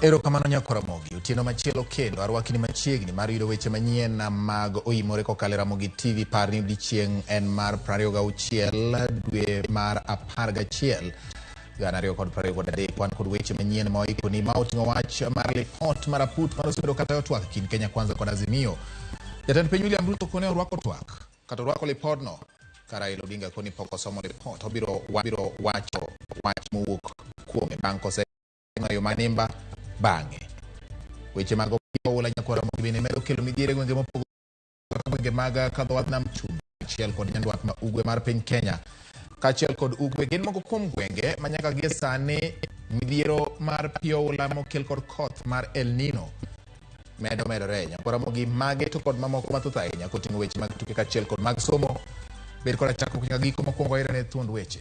Erokamano nyako Ramogi. Otieno machielo kendo arwakni machiegni mar yudo weche manyien mag oimore kokalo e Ramogi TV. Par ni odiechieng' en mar 26 dwe mar 11 2023. Wan kod weche manyien ma oikoni ma oting'o wach mar lipot mar aput mar osebedo katayo twak kind Kenya Kwanza kod Azimio. Jatend piny William Ruto kone orwako twak kata orwako lipodno ka Raila Odinga koni pok osomo lipot obiro biro wacho wach mowuok kuome bang' kose yo manimba bang'e. Weche mag oula nyakwara Ramogi bende medo kelo midhiero e gwenge mopogore gwenge mag kadho nam chumbi achiel kod nyandwat ma ugwe mar piny Kenya kaachiel kod ugwe gin moko kuom gwenge ma nyaka gie sani midhiero mar pi oula mokel kod koth mar El Nino medo medore. Nyakwara Ramogi mage to kod mamoko mathoth ahinya koting'o weche mag tuke kaachiel kod mag somo. Bed koda chakruok nyaka giko mokwongo aira ne thuond weche.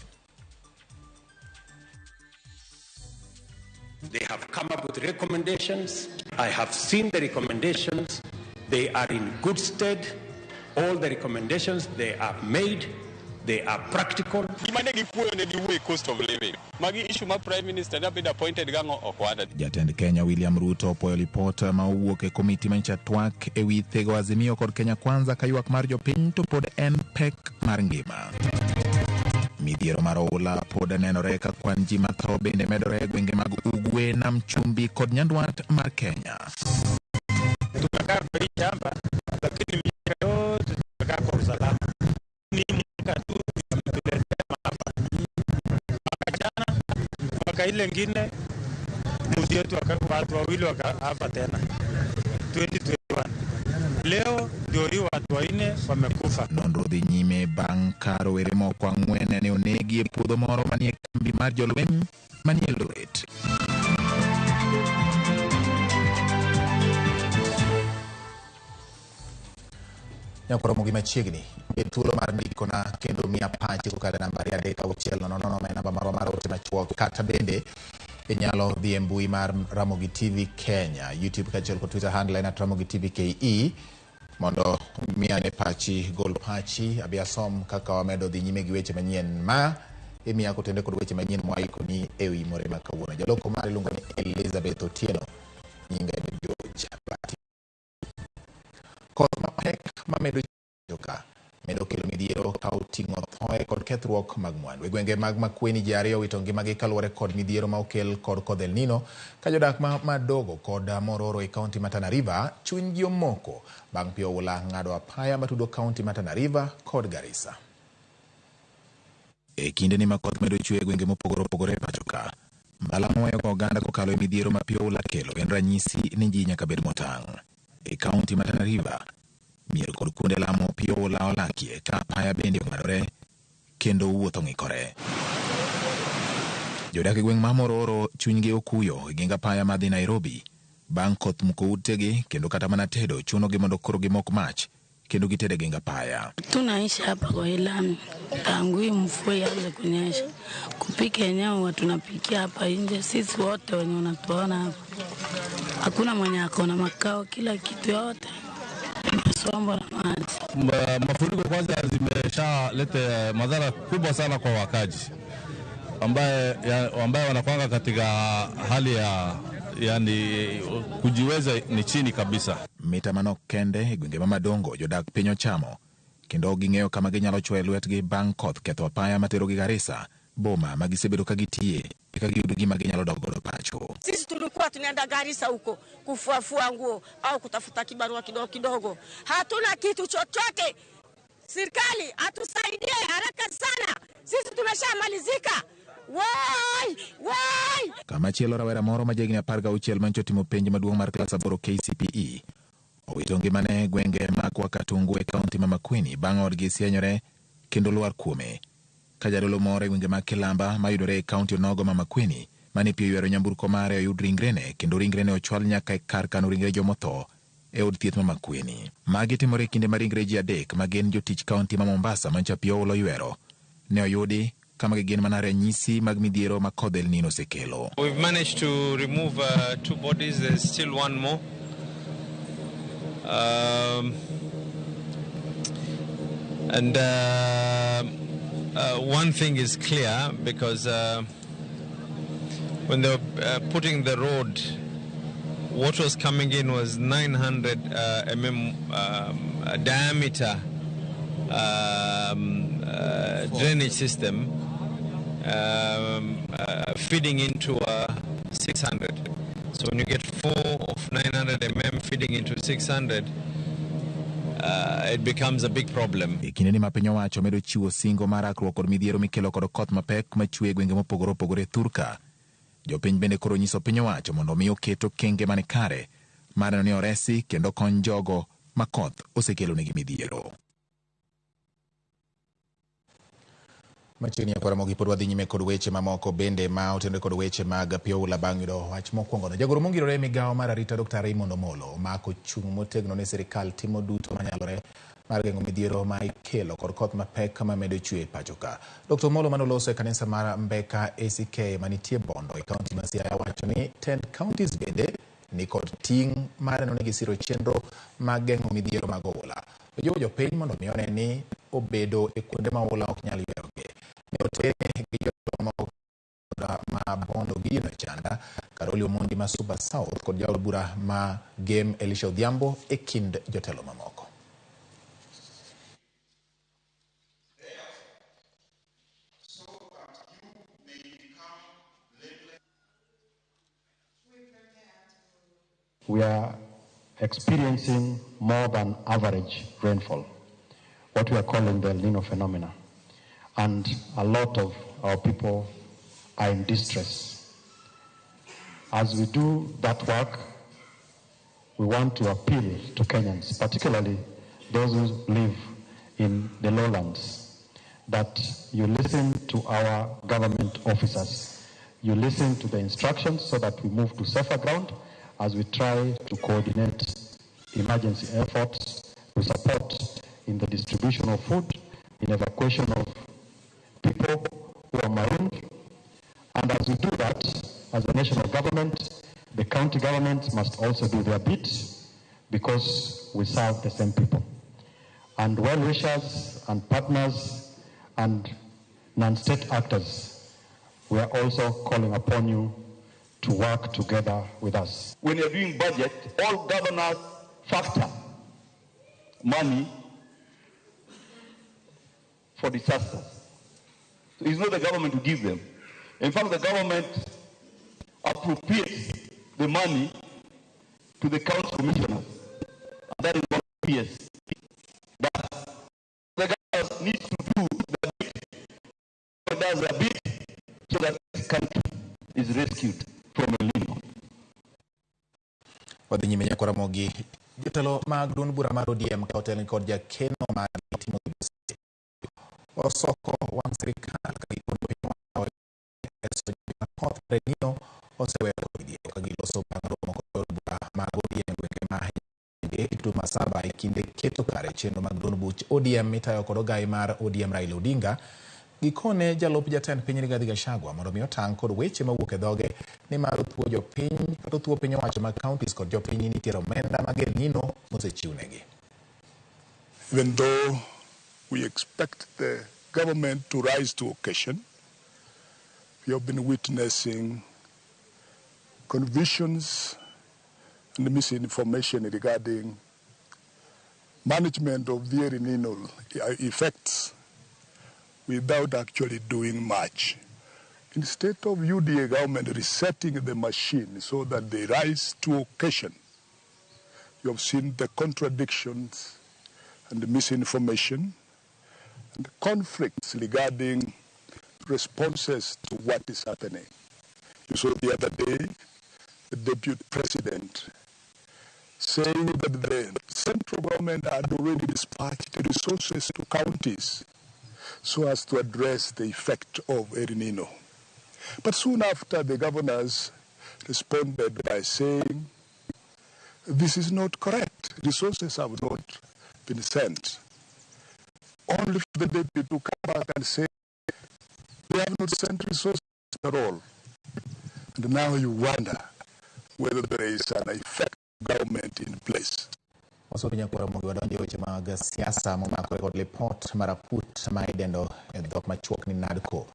They have come up with recommendations. I have seen the recommendations. They are in good stead. All the recommendations they are made, they are practical. Gima ne gipuoyo ne giwuoye cost of living. Magi issue ma Prime Minister ne bedo appointed gang'o ok wada. Jatend Kenya William Ruto opuoyo lipot ma owuok e komiti manyicha twak e wi thego Azimio kod Kenya Kwanza ka ywak mar jopiny to pod en pek mar ngima. Midhiero mar oula pod nenore ka kwan ji matho bende medore e gwenge mag Ugwe, Nam Chumbi kod Nyandwat mar Kenya. Tumekaa kwa hii shamba lakini miaka yote tumekaa kwa usalama. Ni mwaka tu ametuletea maafa. Mwaka jana, mwaka ile ingine mbuzi yetu watu wawili wakafa tena 2021. Leo ndio hii watu wanne wamekufa. Nonro dhi nyime bang' ka rowere moko ang'wen ne onegi e puodho moro manie kambi mar jolweny manie Eldoret. Nyakoromo gi machiegni bed thuolo mar ndikona kendo miya pachi kokalo e namba 23600 ma en namba marwa mar ote machuok kata bende inyalo dhi e mbui mar Ramogi TV Kenya, YouTube kaachiel kod Twitter handle en @Ramogi TV KE mondo miyane pachi, gol pachi, abi asom kaka wamedo dhi nyime gi weche manyien ma imiya kotende kod weche manyien mwaikoni e wi more ma kawuono. Jaloko mar iluongo ni Elizabeth Otieno, nyinga en George Bati. Koth mapek mamedo ka medo kelo midhiero ka oting'o thoe kod kethruok mag mwandu. E gwenge mag Makueni ji ariyo owito ngimagi kaluwore kod midhiero ma okel kod kodh El Nino ka jodak ma Madogo kod Mororo e kaunti ma Tana River chunygi omoko bang' pi oula ng'ado apaya matudo kaunti ma Tana River kod Garissa. E kindeni ma koth medo chwe e gwenge mopogore opogore e pacho ka, mbala moweyo go oganda kokalo e midhiero ma pi oula kelo en ranyisi ni ji nyaka bed motang'. E kaunti ma Tana River, mier kod kuonde lamo pi oula olakie ka apaya bende ong'adore kendo wuoth ong'ikore. Jodak e gweng' ma Mororo chunygi okuyo e geng apaya madhi Nairobi bang' koth muko utegi kendo kata mana tedo chunogi mondo koro gimok mach kendo gited e geng apaya. Tunaishi hapa kwa ilami tangu hii mvua ianze kunyesha, kupika yenyewe tunapikia hapa nje. Sisi wote wenye unatuona hapa, hakuna mwenye ako na makao, kila kitu yote imesombwa na maji. Mafuriko kwanza zimeshaleta madhara kubwa sana kwa wakaji ambaye wanakwanga katika hali ya yani kujiweza ni chini kabisa. Mita manok kende e gwenge ma Madongo jodak piny ochamo kendo ok ging'eyo kama ginyalo chwoye lwetgi bang' koth ketho apaya materogi Garissa, boma ma gisebedo ka gitiye eka giyud gima ginyalo dok godo pacho. Sisi tulikuwa tunaenda Garissa huko kufuafua nguo au kutafuta kibarua kidogo kidogo, hatuna kitu chochote. Serikali atusaidie haraka sana, sisi tumeshamalizika. Wai, wai. Kamachielo rawera moro ma jahigni 16 mancho otimo penj maduong' mar klas 8 KCPE owito ngimane e gwenge mag Wakatungu e kaunti ma Makueni bang' odgi sienyore kendo lwar kuome. Ka jadolo moro e gwenge mag Kilamba mayudore e kaunti onogo ma Makueni mane pi oywero nyamburko mare oyud ringrene kendo ringrene ochwal nyaka e kar kano ringre jomotho e od thieth ma Makueni. Magi timore e kinde ma ringre ji adek ma gin jotich kaunti ma Mombasa mancha pi oula oywero ne oyudi kama gin mana ranyisi mag midhiero ma kodh El Nino osekelo. We've managed to remove 2 bodies. There's still one more. And one thing is clear, because when they were putting the road What was coming in was 900 diameter drainage system feeding into 600. So when you get 4 of 900 feeding into 600, it becomes a big problem. E kindeni ma piny owacho medo chiwo singo mar rakruok kod midhiero mikelo kod koth mapek machwe e gwenge mopogore opogore thurka. Jopiny bende koro nyiso piny owacho mondo mi oket okenge mani kare mar neno ni oresi kendo kony jogo ma koth osekelonegi midhiero. Machiegni akwara mogi pod wadhi nyime kod weche mamoko bende ma otenore kod weche mag pi oula bang' yudo wach mokwongo. Jagoro mongirore e migawo mar arita Dr. Raymond Omolo omako chung' motegno ni sirikal timo duto manyalore mar geng'o midhiero ma ikelo kod koth mapek mamedo chwe e pacho ka. Dr. Omolo manoloso e kanisa mar Mbeka ACK manitie Bondo e kaunti ma Siaya wacho ni tend counties bende ni kod ting' mar neno ni gisiro chenro mag geng'o midhiero mag oula. Ojiwo jopiny mondo mi one ni obedo e kuonde ma oula ok nyal ywerogi. Ne otene gi jotelo moko ma Bondo Gideon Ochanda, Karoli Omondi ma Suba South kod jaod bura ma Gem Elisha Odhiambo e kind jotelo mamoko. We are experiencing more than average rainfall, what we are calling the El Nino phenomena. And a lot of our people are in distress. As we do that work, we want to appeal to Kenyans, particularly those who live in the lowlands, that you listen to our government officers. You listen to the instructions so that we move to safer ground as we try to coordinate emergency efforts to support in the distribution of food, in evacuation of people who are marooned. And as we do that, as a national government, the county governments must also do their bit, because we serve the same people. And well-wishers and partners and non-state actors, we are also calling upon you to work together with us. When you're doing budget, all governors factor money for disasters. So it's not the government who gives them. In fact, the government appropriates the money to the county commissioners. And that is what PS does. The government needs to do the bit, does a bit, so that this country is rescued from El Nino. Wadhi nyime nyaka Ramogi. Jotelo mag duond bura mar ODM ka otelni kod jakeno mar Timothy Bosire osoko wang' sirikal ka gikono piny owacho koth mar El Nino oseweyo midhiero ka giloso bang' romo kod od bura mag ODM e gwenge ma Nyenge, Kitutu Masaba e kinde keto kare chenro mag duond buch ODM mitayo kod ogai mar ODM Raila Odinga. Gikone jalup jatend piny Rigathi Gachagua mondo mi otang' kod weche mawuok e dhoge ni mar othuo jopiny kata othuo piny owacho mag counties kod jopiny ni nitiere omenda mag El Nino mosechiwnegi. Even though we expect the government to rise to occasion, we have been witnessing confusions and misinformation regarding management of the El Nino effects without actually doing much. Instead of UDA government resetting the machine so that they rise to occasion, you have seen the contradictions and the misinformation and the conflicts regarding responses to what is happening. You saw the other day the deputy president saying that the central government had already dispatched resources to counties so as to address the effect of El Nino. But soon after, the governors responded by saying, this is not correct. Resources have not been sent. Only for the deputy to come back and say, they have not sent resources at all. And now you wonder whether there is an effective government in place. Wasomi nyakwara Ramogi wadonjo e weche mag siasa momakore kod lipot mar aput ma idendo e dhok machuok ni NADCO.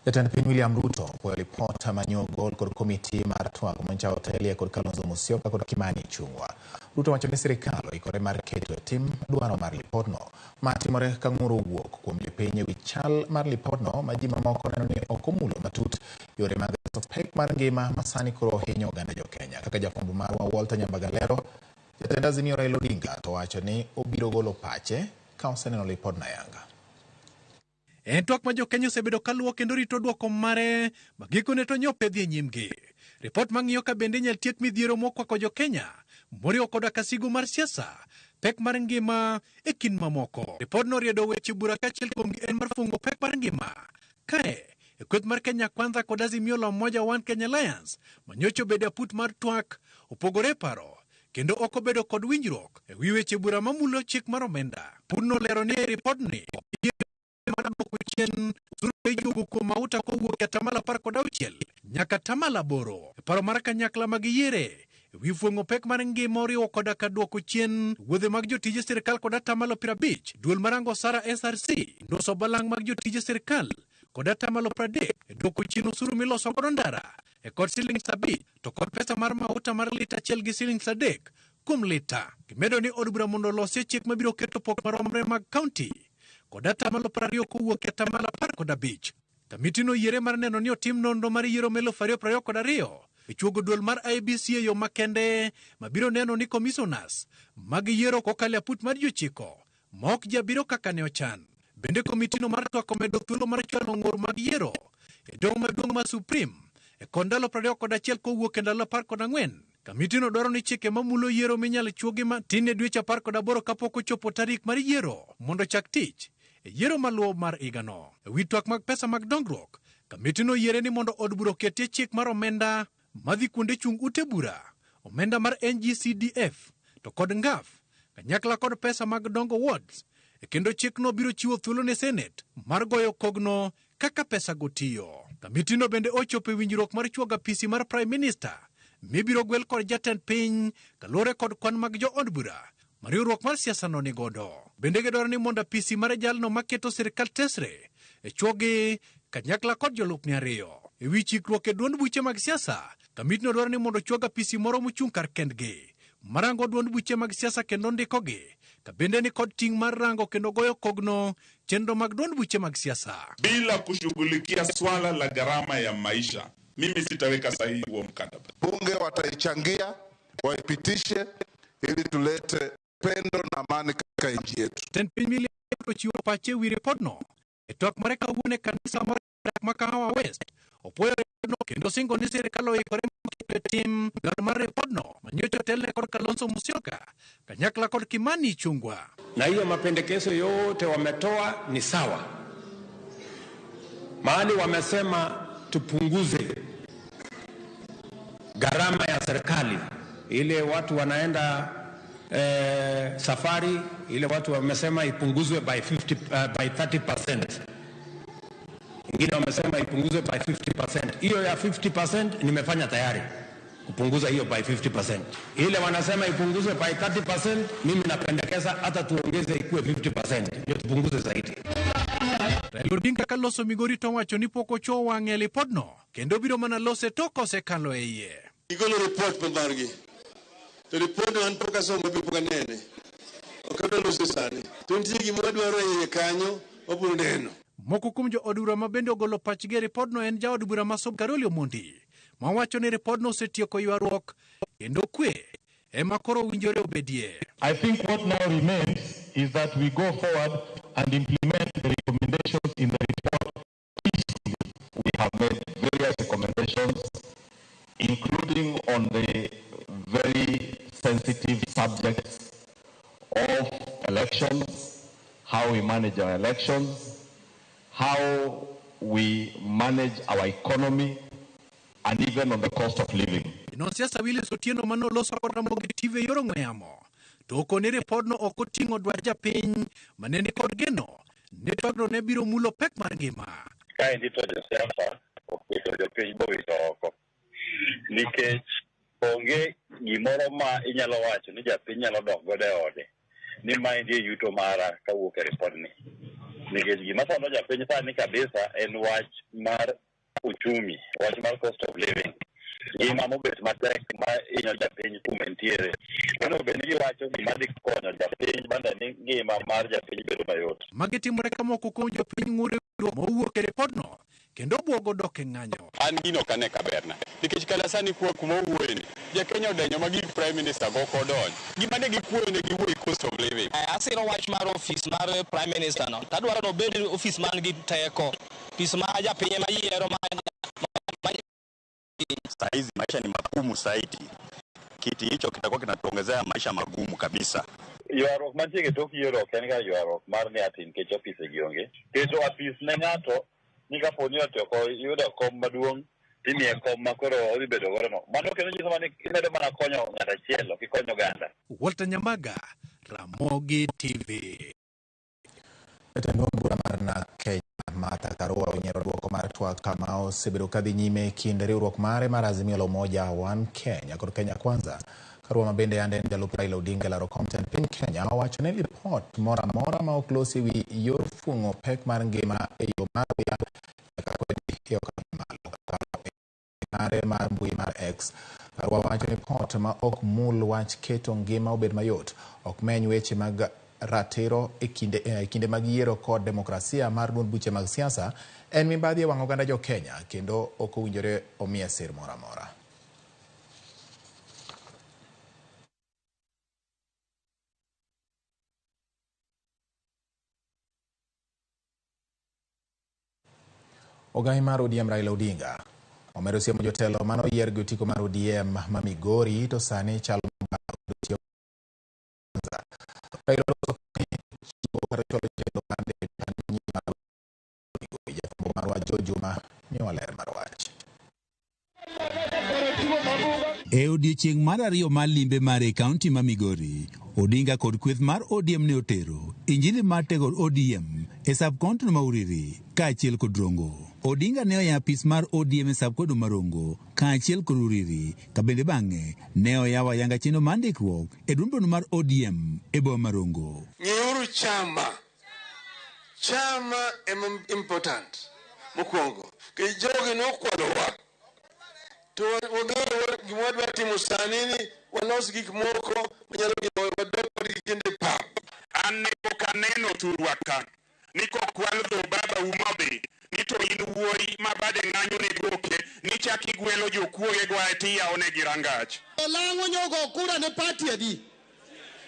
Jatend piny William Ruto opuoyo lipot manyo ogol kod komiti mar twak manyocha otelie kod Kalonzo Musyoka kod Kimani Ichung'wa. Ruto wacho ni sirikal oikore mar keto e tim dwaro mar lipodno. Ma timore ka ng'ur owuok kuom jopiny ewi chal mar lipodno ma ji mamoko neno ni ok omulo matut yore mag reso pek mar ngima ma sani koro hinyo oganda jo Kenya. Kaka jafwambo marwa Walter Nyambaga lero, jatend Azimio Raila Odinga to wacho ni obiro golo pache ka oseneno lipodno ayanga. En twak ma jokenya osebedo kaluwo kendo rito dwoko mare ma gikone to nyopedhi e nyimgi. Ripot mang'iyo ka bende inyal tiek midhiero mokwako jokenya moriwo koda ka sigu mar siasa, pek mar ngima e kind mamoko. Ripodno oriedo weche bura kaachiel kuomgi en mar fungo pek mar ngima. Kae, e kweth mar Kenya Kwanza kod Azimio la Umoja One Kenya Alliance manyocha obedo aput mar twak opogore e paro kendo ok obedo kod winjruok e wi weche bura mamulo chik mar omenda. Pudno lero ni e ripodni mar duoko chien osuru ijuogo kuom mauta kowuok e atamalo 16 nyaka atamalo 8. E paro mar kanyakla ma giyiere e wi fuong'o pek mar ngima oriwo koda ka duoko chien wuodhe mag jotije sirikal kod atamalo 50, duol marango osara SRC, ndoso balang' mag jotije sirikal kod atamalo 30, e duoko chien osuru miloso godo ndara e kod siling 5 to kod pesa mar mauta mar lita achiel gi siling 3 kuom lita. Gimedo ni od bura mondo olosie chik mabiro keto pok maromre mag kaunti kod atamalo 20 kowuok e atamalo 15. Kamitino yiere mar neno ni otim nonro mar yiero ma 2022 e chuogo duol mar IEBC e yo makende mabiro neno ni commissioners mag yiero kokalo e aput mar ji 9 ma ok ji 7 kaka ne ochan. Bende komitino mar twak omedo thuolo mar chwalo ng'ur mag yiero e doho maduong' mar Supreme e kod ndalo 21 kowuok e ndalo 14. Kamitino dwaro ni chike mamulo yiero minyal chuogi matin e dweche 18 kapok ochopo tarik mar yiero mondo chak tich e yiero maluwo mar higano. E wi twak mag pesa mag dongruok, kamitino yiere ni mondo od bura oketie chik mar omenda madhi kuonde chung' ute bura, omenda mar NGCDF to kod NGAF, kanyakla kod pesa mag dongo wards, e kendo chikno biro chiwo thuolo ne Senate mar goyo kogno kaka pesa go tiyo. Kamitino bende ochopo e winjruok mar chuogo apisi mar Prime Minister mibiro gwel kod jatend piny kaluwore kod kwan mag jo od bura ma riwruok mar siasa no nigodo. Bende gidwaro ni mondo apisi mar jalno maketo sirikal tesre e chuogi kanyakla kod jolupne 2. E wi chikruok e duond buche mag siasa, kamitino dwaro ni mondo chuog apisi moro mochung' kar kendgi marango duond buche mag siasa kendo ndikogi, ka bende ni kod ting' mar rango kendo goyo kogno chenro mag duond buche mag siasa. Bila kushughulikia swala la gharama ya maisha, mimi sitaweka sahihi huo mkataba. Bunge wataichangia, waipitishe ili tulete pendo na amani katika nchi yetu. Jatend piny William Ruto ochiwo pache e wi ripodno e twak mare kawuono e kanisa mar Makahawa West. Opuoyo ripodno kendo singo ni sirikal oikore keto e tim dwaro mar ripodno manyocha otelne kod Kalonzo Musyoka kanyakla kod Kimani Ichung'wa. Na hiyo mapendekezo yote wametoa ni sawa. Mahali wamesema tupunguze gharama ya serikali, ile watu wanaenda safari, ile watu wamesema ipunguzwe by 50, by 30%. Wengine wamesema ipunguzwe by 50%. Hiyo ya 50% nimefanya tayari kupunguza hiyo by 50%. Ile wanasema ipunguzwe by 30%, mimi napendekeza hata tuongeze ikuwe 50%, ndio tupunguze zaidi. Raila Odinga kaloso Migori to wacho ni pok ochuo wang'e e lipodno kendo biro mana lose tok osekalo e iye. Gigolo report ma margi. To report no an pok asomo be pok anene. Ok adwa lose sani. To nitie gima wadwaro e iye kanyo, wabiro neno. Moko kuom jo od bura ma bende ogolo pachgi e ripodno en jaod bura ma Sub Caroli Omondi, ma wacho ni ripodno osetieko ywaruok kendo kwe ema koro owinjore obedie. I think what now remains is that we go forward and implement the recommendations in the report peacefully. We have made various recommendations, including on the very sensitive subjects of elections, how we manage our elections, how we manage our economy, and even on the cost of living. Janon siasa Willis Otieno manoloso kod Ramogi TV e yor ong'we yamo to okoni ripodno ok oting'o dwach japiny mane ni kod geno ni twagno ne biro mulo pek mar ngima. Kaendi to josiasa oketo jopiny bowito oko nikech onge gimoro ma inyalo wacho ni japiny nyalo dok godo e ode ni maendi e yuto mara kawuok e ripodni, nikech gima sando japiny sani kabisa en wach mar uchumi, wach mar cost of living, ngima mobet matek ma hinyo japiny kuma entiere. Onego bed ni giwacho gima dhi konyo japiny bende ni ngima mar japiny bedo mayot. Magi timore ka moko kuom jopiny ng'ur e dwoko mowuok e ripodno kendo buogo dok e ng'anyo. An gino ok ane ka berna nikech kata sani kwa kuma owuoyeni jakenya odenyo ma gik prime minister go ok odonjo. Gima ne gikuoyo ne giwuoyo e cost of living. Asiro wach mar ofis mar prime minister no. Tadwaro ni obed ofis man gi teko. Ofis ma japiny ema yiero ma Saizi maisha ni magumu zaidi. Kiti hicho kitakuwa kinatuongezea maisha magumu kabisa. Ywaruok mantie e tok yiero ok en ga ywaruok mar ni ati nikech ofise gi onge. Keto apis ne ng'ato ni kapo ni ati ok oyudo kom maduong' timiye kom ma koro odhi bedo godo no. Mano kendo nyiso mana ni imedo mana konyo ng'ato achiel ok ikonyo oganda. Walter Nyamaga, Ramogi TV. Jatend duond bura mar NARC Kenya Martha Karua onyiero duoko mar twak kama osebedo kadhi nyime e kind riwruok mare mar Azimio la Umoja One Kenya kod Kenya Kwanza. Karua ma bende yande en jalup Raila Odinga laro kom tend piny Kenya owacho ni lipot moro amora ma ok losi wi yor fuong'o pek mar ngima e yo mar wiya nyaka kwedi e okang' mamalo. Kokalo e mare mar mbui mar X, Karua wacho ni pot ma ok mul wach keto ngima obed mayot ok meny weche mag ratiro e kinde mag yiero kod demokrasia mar duond buche mag siasa en mibadhi e wang' oganda jo Kenya kendo ok owinjore omiye sir moro amora. Ogai mar ODM Raila Odinga omedo siemo jotelo mane oyier gi otiko mar ODM ma Migori to sani chalo tiyo Raila oloso chiwo kata chwalo chenro mar ndiko mar Migori. Jafwambo marwa Joe Juma miyowa ler mar wach. E odiechieng' mar ariyo mar limbe mare e kaunti ma Migori, Odinga kod kweth mar ODM ne otero injili mar tego ODM e sub-county ma Uriri kaachiel kod Rongo. Odinga ne oyawo apis mar ODM e sub-county ma Rongo kaachiel kod Uriri, ka bende bang'e ne oyawo ayanga chenro mar ndikruok e duond mar ODM e boma ma Rongo. Ng'iuru chama. Chama ema important mokwongo. Nikech jogi nokwalowa. To wang'eyo gima wadwa timo sani ni walos gik moko manyalo miyo wadog kodgi kendo e pap. An ne pok aneno thurwa ka ni kokwal dho babau modhi ni to in wuoyi ma bade ng'anyo ne goke ni chak igwelo jokuoge go ae tiyawonegi rangach. Olang'o nyogo kura ne party adi?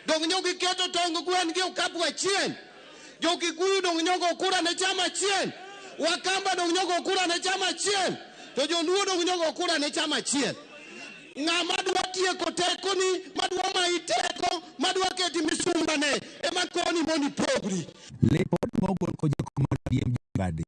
Dong nyogo iketo tong gwen gi okapu achiel. Jo Kikuyu dong nyogo kura ne chama achiel. Wakamba dong nyogo kura ne chama achiel. To Joluo dong nyogo kura ne chama achiel. Ng'ama dwa tieko tekoni, madwa mayi teko, madwa keti misumbane, ema koni mondo ipogri. Lipot mogol kod jakom mar ODM Mbadi,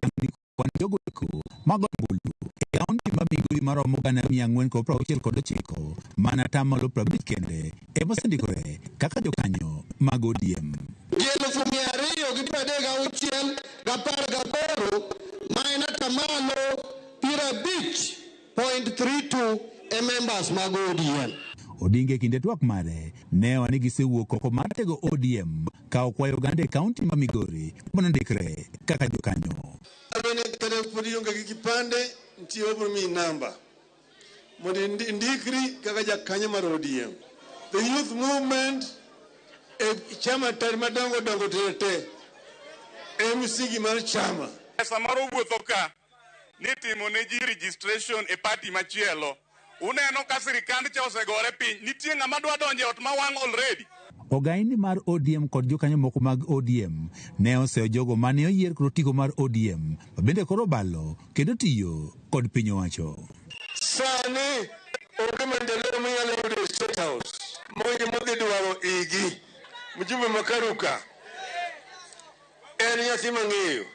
yango ni kwan jogo eko mago ombulu e kaunti ma Migori maromo 469, mana 50% kende ema osendikore kaka jokanyo mag ODM. Ji 236,018 ma en 50.32% e members mag ODM. Odinga e kinde twak mare ne owacho ni gisewuok oko mar tego ODM ka okwayo oganda e kaunti ma Migori mondo ondikre kaka jokanyo. Kata pod ionge gi kipande, nitie wabiro miyi namba mondo indikri kaka jakanyo mar ODM. The youth movement e chama te madongo dongo te te e msingi mar chama. Samoro wuotho ka ni timo ne ji registration e party machielo. Uneno ka sirikand cha osegore piny, nitie ng'ama dwa donjo e ot ma wang' already. Ogaini mar ODM kod jokanyo moko mag ODM ne oseyo jogo mane oyier kod otiko mar ODM ma bende koro obalo kendo tiyo kod piny owacho. Sani onge maendeleo minyalo yudo e State House monge modhi dwaro igi. Mjumbe Makaruka en nyathi mang'eyo,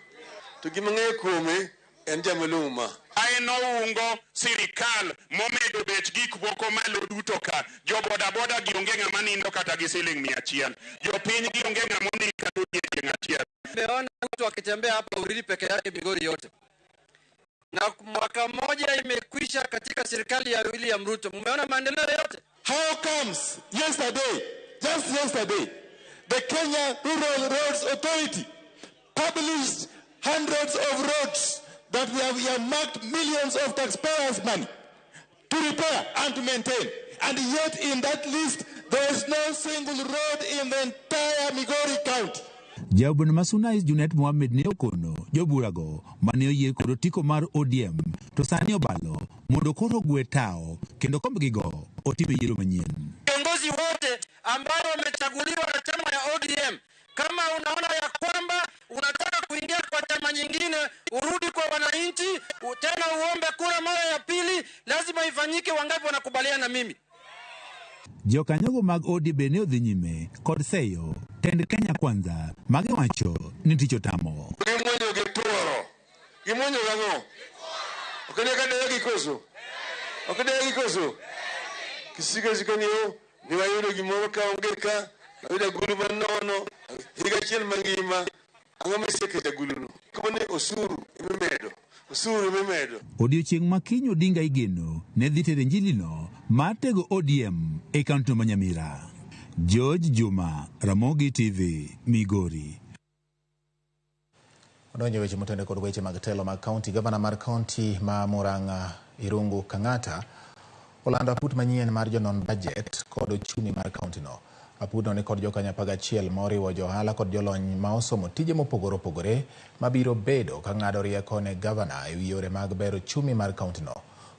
to gima ng'eyo kuome en jamaluma. Ae noungo sirikal momedo bech gik moko malo duto ka. Jo boda boda gi onge ng'ama nindo kata gi siling 100. Jopiny gi onge ng'ama onindo kata odiechieng' achiel. Nimeona mtu akitembea hapa Uriri peke yake Migori yote. Na mwaka mmoja imekwisha katika serikali ya William Ruto. Mmeona maendeleo yote? How comes yesterday, just yesterday, the Kenya Rural Roads Authority published hundreds of roads that we have earmarked millions of taxpayers' money to repair and to maintain. And yet in that list, there is no single road in the entire Migori County. Jaod ma Suna East Junet Mohammed ne okono joburago mane oyie kod otiko mar ODM to sani obalo mondo koro ogwe tao kendo kombgigo otim e yiero manyien. Viongozi wote ambao wamechaguliwa na chama ya ODM, kama unaona ya kwamba unataka kuingia kwa chama nyingine, urudi kwa wananchi tena uombe kura mara ya pili, lazima ifanyike. Wangapi wanakubaliana na mimi? Jokanyogo mag ODM ne odhi nyime kod seyo tend Kenya Kwanza magiwacho ni tich otamo. Gimuonyo gi tuoro. Gimuonyo gang'o? Ok ne ka deyo gi koso? Ok deyo gi koso? Kisika sika ni o, ni wayudo gimoro ka onge ka, ayudo agulu manono, higa achiel mangima, ang'o miseketo aguluno? Koni osuru imimedo, osuru imimedo. Odiochieng' ma kiny Odinga igeno ne dhi tero injilino mar tego ODM e kaunti ma Nyamira. George Juma, Ramogi TV, Migori. Odonjo weche motende kod weche mag telo mag kaunti. Gavana mar kaunti ma Murang'a Irungu Kang'ata olando aput manyien mar jonon budget kod ochumi mar kaunti no. Aputno ni kod jokanyo 11 moriwo johala kod jolony ma osomo tije mopogore opogore mabiro bedo ka ng'ado rieko ne gavana e wi yore mag bero ochumi mar kaunti no.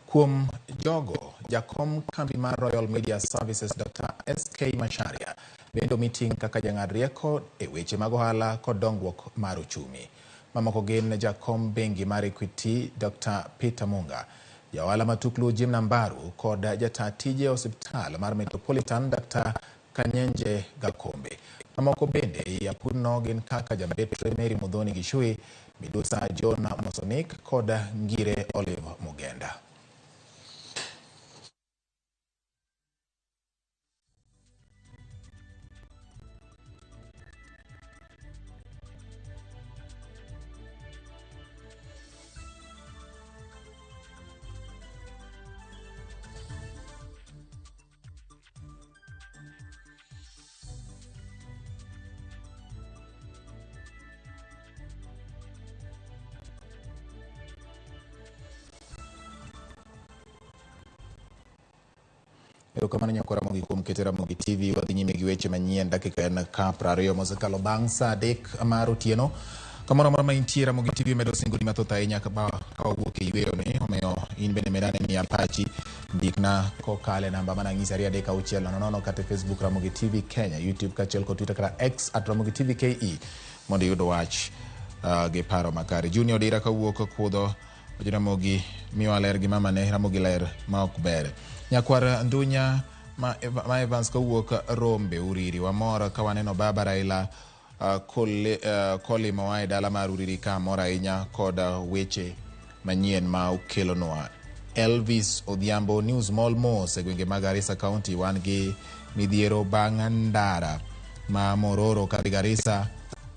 Kuom jogo, jakom kambi mar Royal Media Services Dr. SK Macharia bende omiting' kaka jang'ad rieko e weche mag ohala kod dongruok mar ochumi. Mamoko gin jakom bengi mar Equity Dr. Peter Munga, jaohala matuklu Jim Nambaru kod jata tije osiptal mar Metropolitan Dr. Kanyenje Gakombe. Mamoko bende ei aputno gin kaka jambetre Mary Muthoni Gishui, Midusa John Mosonik kod Ngire Olive Mugenda. Erokamano nyakwa Ramogi kuom keto Ramogi TV. Wadhi nyime gi weche manyien dakika en ka 20 mosekalo bang' saa 3 mar otieno. Kamoro amora ma intie, Ramogi TV medo singoni mathoth ahinya ka wawuok e yweyo ni, omiyo in bende medane miya pachi, ndikna kokalo e namba mana ng'isi 2 3 6 0 0 kata e Facebook Ramogi TV Kenya, YouTube kaachiel kod Twitter kata X @Ramogi TV KE mondo iyud wach gi paro makare. Junior Odira kawuok Kudho wacho Ramogi miwa ler gi mamane, Ramogi ler ma ok ber. Nyakwar Ndunya ma Evans kawuok Rombe Uriri, wamor ka waneno baba Raila kolimowa e dala mar Uriri ka mor ahinya kod weche manyien ma okelonwa. Elvis Odhiambo News Mall mos e gwenge mag Garissa County, wan gi midhiero bang' ndara ma Mororo kadhi Garissa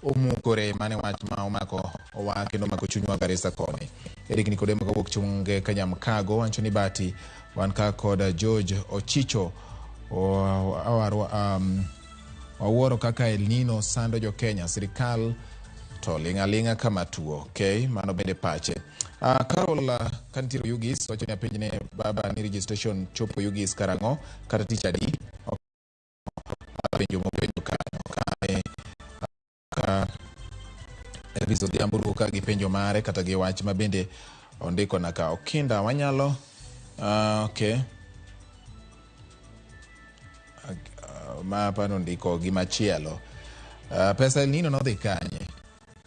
omukore, mane wach ma omako owa kendo omako chunywa Garissa koni. Eric Nikodemo kawuok Chunge Kanyamkago, Anthony Bati wan ka kod George Ochicho wawuoro kaka El Nino sando jo Kenya, sirikal to ling' aling'a kama tuo. Okay, mano bende pache. Carol kantiere Ugis wacho ni apenj ne baba ni registration chopo Ugis karang'o kata tich adi? Penjo mopenjo kanyo kae ka Elvis Odhiambo duogo ka gi penjo mare kata gi wach ma bende ondiko na ka. Okinda wanyalo okay. Ma pano ndiko gimachielo. Pesa El Nino nodhi kanye?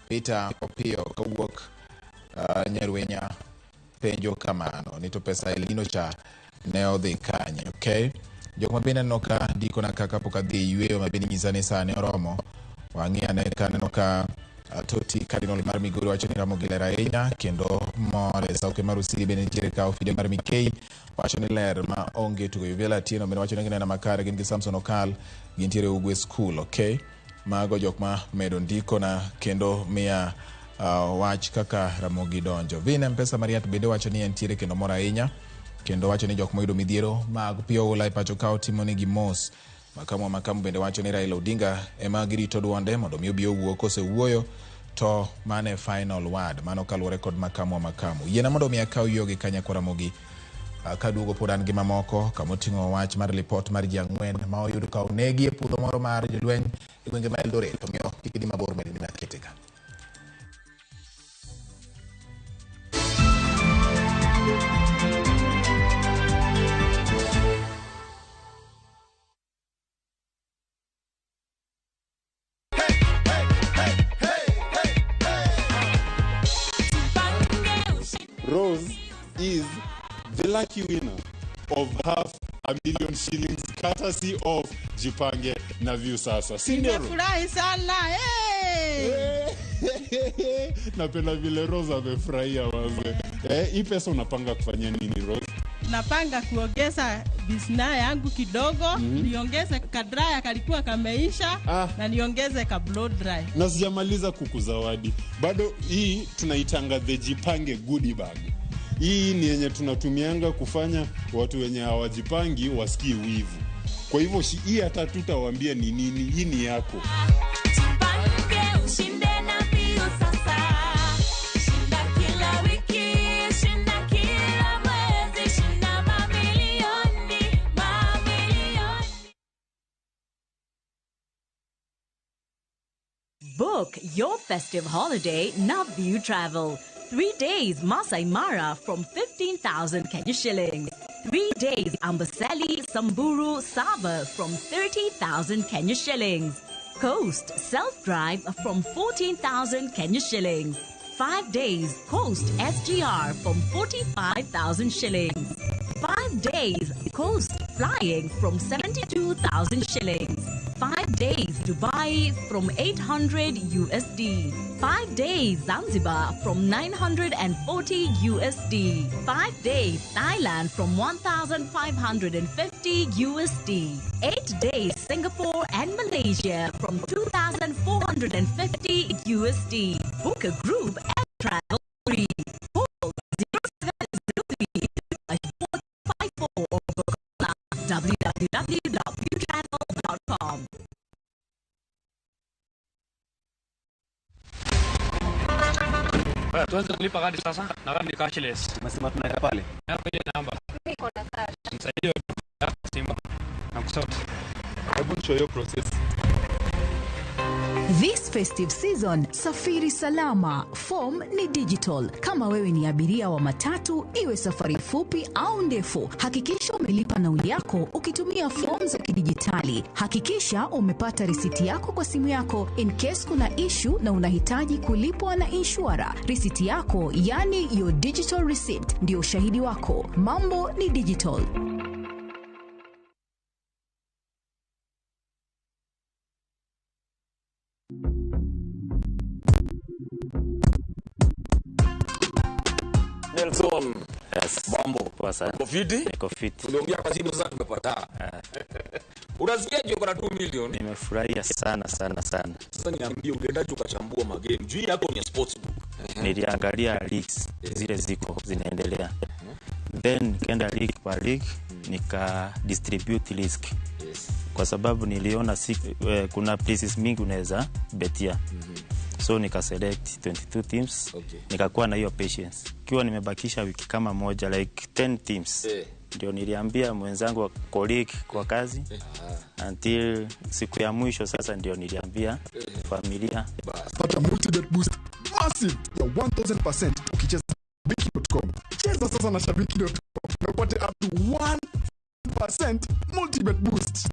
Peter Opiyo kawuok Nyarwenya penjo kamano ni to pesa El Nino cha ne odhi kanye? Okay. Jok ma bende aneno ka ndiko na ka kapok adhi yweyo ma bende nyisa ni sani oromo. Wang'i ane ka aneno ka Toti Cardinal mar Migori wacho ni Ramogi ler ahinya kendo mor. Sauke mar Usiri bende nitiere ka. Ofide mar Mikei wacho ni ler ma onge tugo. Yuvela Atieno bende wacho ni gineno makare gin gi Samson Okal gintiere Ugwe School. Okay. Mago jok ma medo ndiko na kendo miya wach kaka Ramogi donjo. Vin M-Pesa Mariat bende wacho ni entiere kendo mor ahinya kendo wacho ni jok moyudo midhiero mag pi oula e pacho ka otimo negi mos. Makamu wa makamu bende wacho ni Raila Odinga ema girito duonde mondo mi obi owuo, kosewuoyo To mano e final word, mano kaluwore kod makamu wa makamu. Yiena mondo mi akaw yogi kanyakwa Ramogi. Kaduogo pod an gi mamoko kamoting'o wach mar lipot mar ji ang'wen ma oyud ka onegi e puodho moro mar jolweny e gwenge ma Eldoret. Omiyo kik idhi mabor med gima akete ka. Rose is the lucky winner of 500,000 shillings courtesy of Jipange na Viusasa. Si ndio? Rose? Nimefurahi sana. Hey! Napenda vile Rose amefurahia wazee. Hii pesa unapanga kufanyia nini Rose? Napanga kuongeza business yangu kidogo, niongeze kadraya kalikuwa kameisha na niongeze ka blow dry. Na sijamaliza kukuzawadi. Bado hii tunaitanga the Jipange goodie bag. Hii ni yenye tunatumianga kufanya watu wenye hawajipangi wasikie wivu. Kwa hivyo hii hata tutawaambia ni nini, hii ni yako. Jipange ushinde na Viusasa. Shinda kila wiki, shinda kila mwezi, shinda mamilioni, mamilioni. Book your festive holiday Naview Travel. 3 days Masai Mara from 15,000 Kenya shillings. 3 days Amboseli, Samburu, Sava from 30,000 Kenya shillings. Coast self-drive from 14,000 Kenya shillings. 5 days Coast SGR from 45,000 shillings. 5 days Coast flying from 72,000 shillings. 5 days Dubai from 800 USD. 5 days Zanzibar from 940 USD. 5 days Thailand from 1,550 USD. 8 days Singapore and Malaysia from 2,450 USD. Book a group and travel free. Call 0703 454 or book online www.viewtravel.com. Tuanze kulipa kadi sasa na kadi ni cashless. Umesema tunaweka pale. Hapo ile namba. Niko na cash. Msaidie simu na kusort. Hebu show your process. This festive season, safiri salama. Form ni digital. Kama wewe ni abiria wa matatu, iwe safari fupi au ndefu, hakikisha umelipa nauli yako ukitumia form za kidijitali. Hakikisha umepata risiti yako kwa simu yako in case kuna issue na unahitaji kulipwa na insurer. Risiti yako, yani your digital receipt, ndio ushahidi wako. Mambo ni digital. Nelson. Yes. Mambo. Poa sana. Uko fiti? Niko fiti. Tuliongea kwa simu sasa tumepata. Unasikiaje uko na 2 million? Nimefurahia sana sana sana. Sasa niambie uliendaje ukachambua magame? Juu yako ni ya sportsbook. Niliangalia leagues zile ziko zinaendelea. Then nikaenda league kwa league nika distribute risk. Yes. Kwa sababu niliona kuna places mingi unaweza betia. So nika select 22 teams. Okay. Nikakuwa na hiyo patience. Kiwa nimebakisha wiki kama moja like 10 teams. Ndio niliambia mwenzangu wa colleague kwa kazi until siku ya mwisho sasa ndio niliambia familia. Pata multibet boost massive ya 1000% ukicheza shabiki.com. Cheza sasa na shabiki.com na upate up to 1% multibet boost.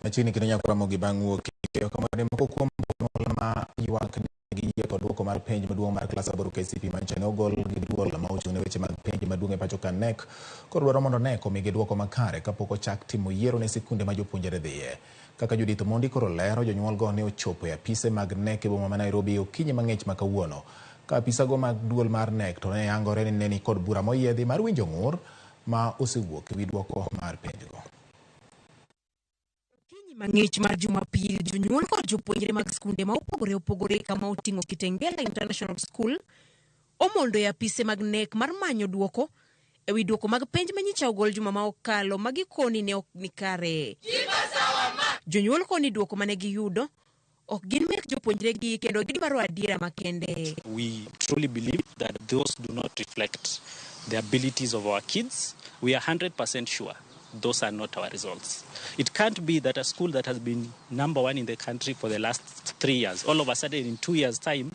Machiegni kendo nyako Ramogi bang' wuok e kamano moko kuom jonyuol ma ywak negi yie kod duoko mar penj maduong' mar klas 8 KCPE manyicha ne ogol gi duol ma ochung' ne weche mag penj maduong' e pacho ka KNEC koro dwaro mondo KNEC omigi duoko makare kapok ochak timo yiero ne sikunde ma jopuonjre dhiye. Kaka Judith Omondi koro lero, jonyuolgo ne ochopo e apise mag KNEC e boma ma Nairobi okinyi mang'ich ma kawuono. Ka apisago mag duol mar KNEC to ne yangore ni ne ni kod bura moyiedhi mar winjo ng'ur ma osewuok e wi duoko mar penjgo. Mang'ich mar Jumapil, jonyuol kod jopuonjre mag skunde ma opogore opogore kama oting'o Kitengela International School omondo e apise mag KNEC mar manyo duoko ewi duoko mag penj manyicha ogol juma ma okalo ma gikoni ne ok ni kare. Jonyuol koni duoko mane giyudo ok gin mek jopuonjregi kendo gidwaro adiera makende. We truly believe that those do not reflect the abilities of our kids. We are 100% sure those are not our results. It can't be that a school that has been number one in the country for the last 3 years, all of a sudden in 2 years' time,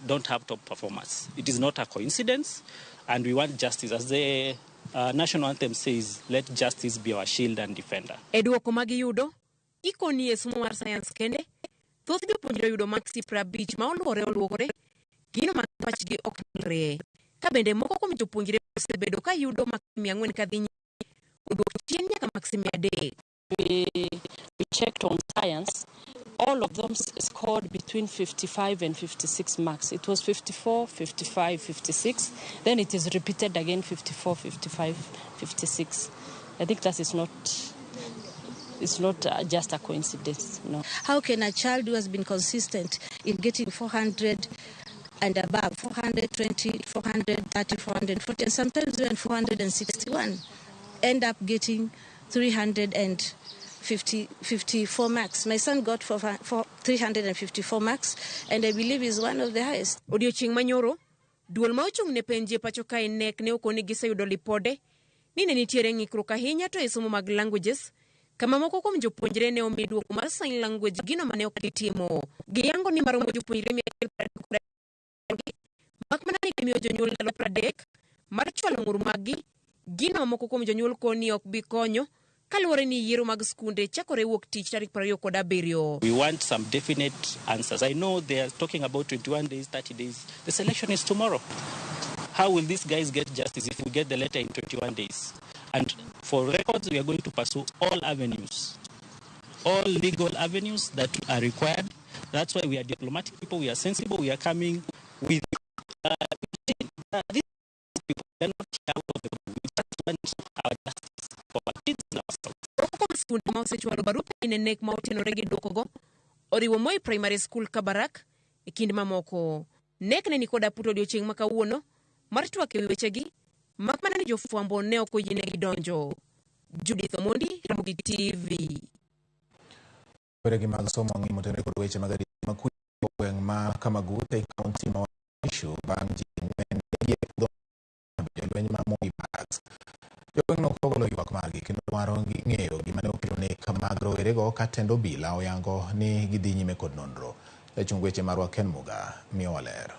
don't have top performers. It is not a coincidence, and we want justice. As the national anthem says, let justice be our shield and defender. E duoko magiyudo, gikoni e somo mar science kende, thoth jopuonjre yudo maksi 50 ma oluwore oluwore, gino ma pachgi ok nyalre. Ka bende moko kuom jopuonjre osebedo ka yudo maksi 400 kadhi nyime, oduok chien nyaka maksi 300. We checked on science. All of them scored between 55 and 56 marks. It was 54, 55, 56. Then it is repeated again, 54, 55, 56. I think that is not, it's not just a coincidence. No. How can a child who has been consistent in getting 400 and above, 420, 430, 440, and sometimes even 461, end up getting 354 marks? My son got 354 marks, and I believe is one of the highest. Odiochieng' manyoro, duol ma ochung' ne penj e pacho kae KNEC ne okoni giseyudo lipode ni ne nitiere ng'ikruok ahinya to e somo mag languages, kama moko kuom jopuonjre ne omi duoko mar sign language gino mane ok gitimo. Giyango ni maromo jopuonjre 130 mak mana ni gimiyo jonyuol ndalo 30 mar chwalo ng'ur maggi, gino ma moko kuom jonyuol koni ok bi konyo kaluwore ni yiero mag skunde chakore wuok tich tarik 27. We want some definite answers. I know they are talking about 21 days, 30 days. The selection is tomorrow. How will these guys get justice if we get the letter in 21 days? And for records, we are going to pursue all avenues, all legal avenues that are required. That's why we are diplomatic people, we are sensible, we are coming with these people. They are not out of the blue. We just want our justice for our kids and ourselves. Moko kuom skunde ma osechwalo barupe ne KNEC ma otenore gi duokogo oriwo Moi Primary School Kabarak e kind mamoko. KNEC ne nikod aputo odiochieng' ma kawuono mar twak ewi wechegi, mak mana ni jofwambo ne ok oyienegi donjo. Judith Omondi, Ramogi TV. Weregi mag somo ang'e motenore kod weche mag adiera ma kuyo e gweng' ma Kamagut e kaunti ma Waishu bang' ji 4 negi e puodho jolweny ma Moi Barracks. Jogweng'no ogolo ywak margi kendo dwaro ng'eyo gima ne okelo nek mag rowerego ka tend obila oyango ni gidhi nyime kod nonro. Jachung weche marwa Ken Muga miyowa ler.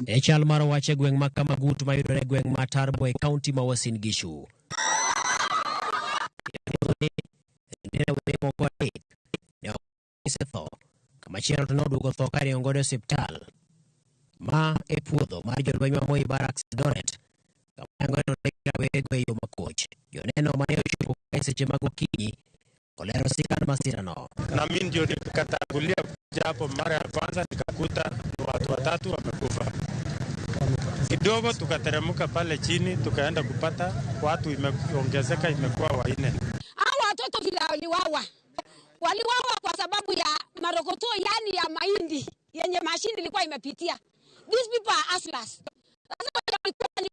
E chal mar wach e gweng' ma Kamagut mayudore e gweng' ma Tarbo e kaunti ma Uasin Gishu. Ringre rowere moko 3 ne osetho, kamachielo to noduogo tho ka ringo godo e osiptal. Ma e puodho mar jolweny ma Moi Barracks Eldoret, kama yango ni oneg rowerego e yo makoch. Joneno mane ochopo kae seche mag okinyi olero sigand masirano. Na mimi ndio nikatangulia kuja hapo mara ya kwanza, nikakuta ni watu watatu wamekufa. Kidogo tukateremka pale chini, tukaenda kupata watu imeongezeka, imekuwa 4. Hao watoto vile waliwawa, waliwawa kwa sababu ya marokoto, yani ya mahindi yenye mashini ilikuwa imepitia. These people are hustlers. Sasa walikuwa ni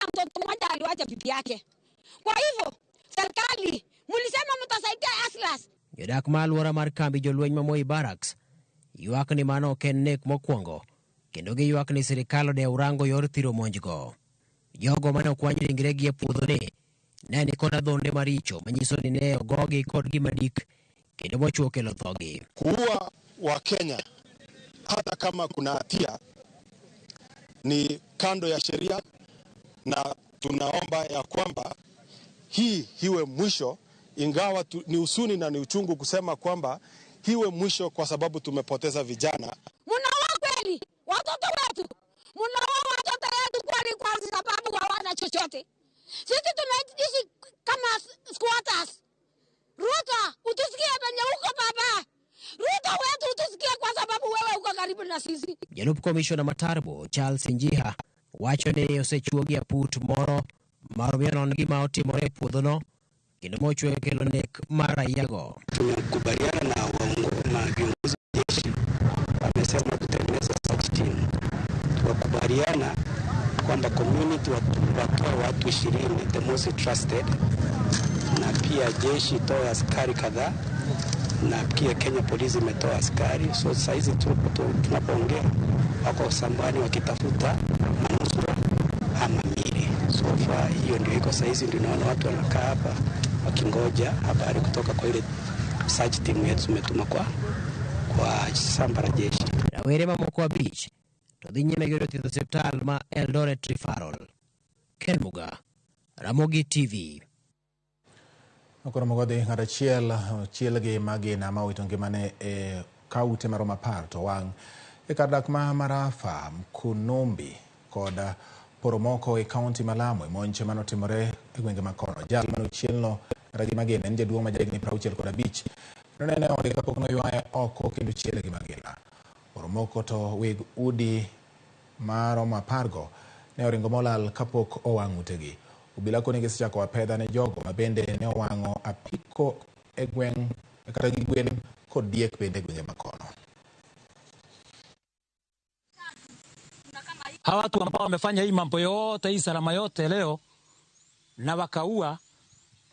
mtoto mmoja aliwacha bibi yake. Kwa hivyo serikali mlisema mtasaidia hustlers. Jodak ma alwora mar kambi jolweny ma Moi Barracks ywak ni mano ok en nek mokwongo, kendo giywak ni sirikal odewo rango yor thiro monjgo. Jogo mane okwany ringregi e puodhoni ne nikod adhonde maricho manyiso ni ne ogogi kod gima dik kendo mochuo kelo thogi. Kuua wa Kenya hata kama kuna hatia ni kando ya sheria, na tunaomba ya kwamba hii iwe mwisho, ingawa ni huzuni na ni uchungu kusema kwamba iwe mwisho kwa sababu tumepoteza vijana. Mnaua kweli watoto wetu, mnaua watoto wetu kweli kwa sababu hawana chochote. Sisi tunaishi kama squatters. Ruto, utusikie penye uko baba. Ruto wetu utusikie kwa sababu wewe uko karibu na sisi. Jalup komishona ma Tarbo Charles Njiha wacho ni osechuogi aput moro mar omiyo non gima otimore e puodhono kendo mochwe kelo nek mar raiago. Tumekubaliana na viongozi wa jeshi Tumekubaliana kwamba community watoe watu 20 the most trusted, na pia jeshi itoe askari kadhaa, na pia Kenya Police imetoa askari. So saa hizi tunapoongea wako sambani wakitafuta manusura ama miili. So far hiyo ndio iko saa hizi, ndio naona watu wanakaa hapa wakingoja habari kutoka kwa ile search team yetu tumetuma kwa shamba la jeshi. Rawere mamoko 5 to dhi nyime gi yudo thieth e osiptal ma Eldoret Referral. Ken Muga, Ramogi TV. Okoro mogodhi ng'ato achiel ochiel gi magina ma owito ngimane e kaute maromo 10 to wang' e kar dak ma Marafa, Mkunumbi kod Poromoko e kaunti ma Lamu e monj manotimore e gwenge ma kono. Jal manochielno kata gi magina en jaduong' ma jahigni 65 nonene e ode kapok noywaye oko kendo chiele gi magina. Poromoko to weg udi maromo 10 go ne oringo molal kapok owang' utegi. Obila koni gisechako apedha ne jogo ma bende ne owang'o apiko e gweng' kata gi gwen kod diek bende e gwenge makono. Hawa watu ambao wamefanya hii mambo yote hii salama yote leo na wakaua,